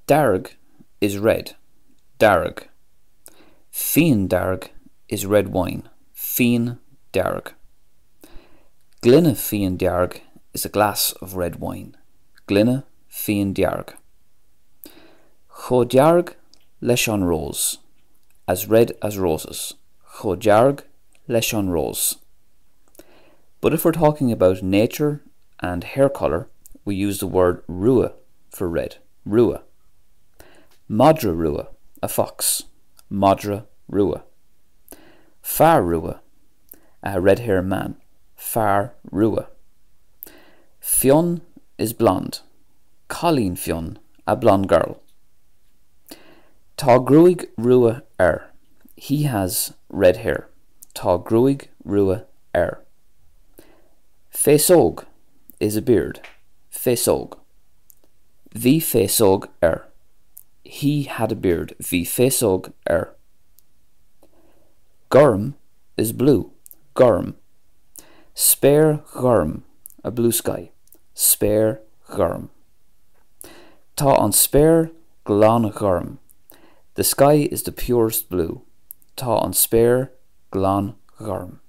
Dearg is red. Dearg. Fíon dearg is red wine. Fíon dearg. Gloine fíon dearg is a glass of red wine. Gloine fíon dearg. Chomh dearg leis an rós, as red as roses. Chomh dearg leis an rós. But if we're talking about nature and hair color, we use the word rua for red. Rua. Madra rua, a fox. Madra rua. Fear rua, a red-haired man. Fear rua. Fionn is blonde. Cailín fionn, a blonde girl. Tá gruaig rua air. He has red hair. Tá gruaig rua air. Féasóg is a beard. Féasóg. Bhí féasóg air. He had a beard. Bhí féasóg air. Gorm is blue. Gorm. Spéir ghorm, a blue sky. Spéir ghorm. Tá an spéir glanghorm. The sky is the purest blue. Tá an spéir glanghorm.